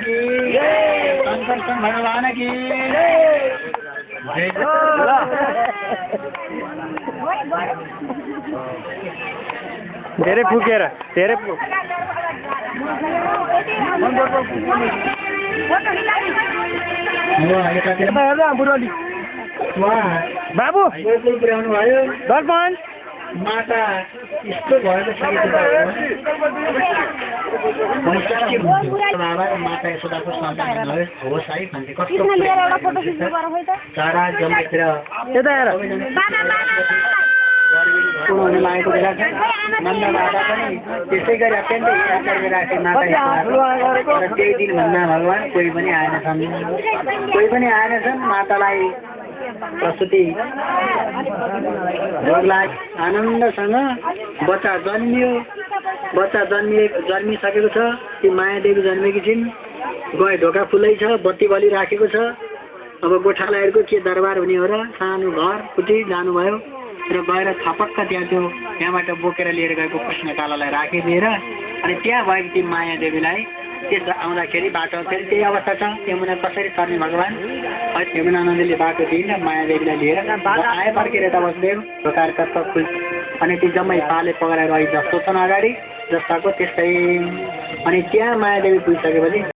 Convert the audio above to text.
की शंकर भगवान की धेरै फुकेर धेरै बाबु पुर्याउनु भयो दर्पण माता यस्तो भएको छ बाबा माता यशोदाको सन्तान होस् है भन्ने कस्तो सारा जम्मेतिर यता हेर पुर्याउनु लागेको बेला छ नन्द बाबा पनि त्यसै गरी अत्यन्तै आचार्य राखे माता यशोदा त्यही दिन भन्दा भगवान् कोही पनि आएनछन् मातालाई प्रसुति भोगलाई आनन्दसँग बच्चा जन्मिसकेको छ ती मायादेवी जन्मेकी छिन् गए ढोका फुलै छ बत्ती बलि राखेको छ अब गोठालाहरूको के दरबार हुने हो र सानो घर कुटी जानुभयो र गएर थपक्क त्यहाँबाट बोकेर लिएर गएको कृष्णकालालाई राखिदिएर अनि त्यहाँ भएको ती मायादेवीलाई त्यस आउँदाखेरि बाटो फेरि त्यही अवस्था छ यमुना कसरी सर्ने भगवान् यमुनानन्दले बाटो दिएर मायादेवीलाई लिएर आए फर्केर यता बस्दै ढोकाएर तत्त खुल अनि ती जम्मै पाले पगाएर रही जस्तो छन् अगाडि जस्ताको त्यस्तै अनि त्यहाँ मायादेवी पुगिसकेपछि